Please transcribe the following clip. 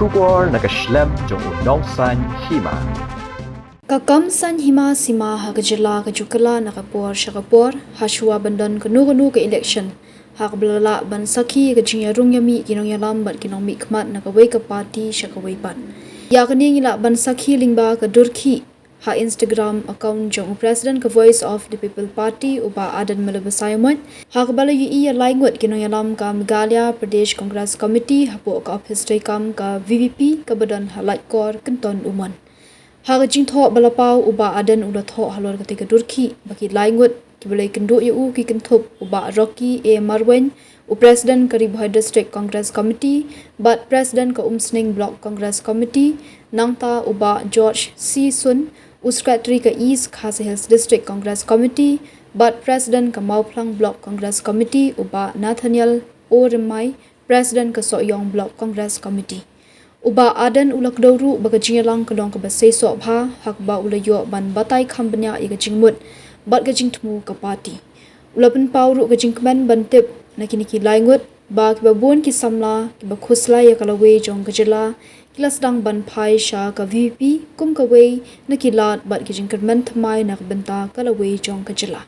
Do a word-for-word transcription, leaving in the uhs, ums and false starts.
Khubor na ka shlem jong u Nongsaiñ Hima. Ka kam saiñ hima sima ha ka jylla ka ju kylla na ka por sha ka por, ha shuwa ban don kano kano ka election, ha kaba la lah ban sakhi ka jingïarung ïamih ki nongïalam bad ki nongmihkhmat na kawei ka party sha kawei pat. Ïa kane ngi lah ban sakhi lyngba ka dur khih ha Instagram account jong u President ka Voice of the People Party, u Bah Ardent Miller Basaiawmoit, ha kaba la ïohi ïa lai ngut ki nongïalam ka Meghalaya Pradesh Congress Committee hapoh ka ophis treikam ka V P P kaba don ha Laitkor, Kynton U Mon. Ha ka jingthoh ba la paw, u Bah Ardent u la thoh halor katei ka dur khih ba ki lai ngut kiba la ïakynduh ïa u ki kynthup u Bah Rocky A Marwein, u President ka Ri Bhoi District Congress Committee bad President ka Umsning Block Congress Committee, nangta u Bah George C Sun, u Secretary ka East Khasi Hills District Congress Committee bad President ka Mawphlang Block Congress Committee, u Bah Nathaniel O Rymmai, President ka Sohiong Block Congress Committee. U Bah Ardent u la kdew ruh ba ka jingïalang ka long kaba seisoh bha, ha kaba u la ïoh ban batai kham bniah ïa ka jingmut bad ka jingthmu ka party. U la pynpaw ruh ka jingkmen ban tip na kine ki lai ngut ba kiba bun ki samla kiba khuslai ïa ka lawei jong ka jylla ki la sdang ban phai sha ka V P P kum kawei na ki lad bad ki jingkyrmen thymmai na ka bynta ka lawei jong ka jylla.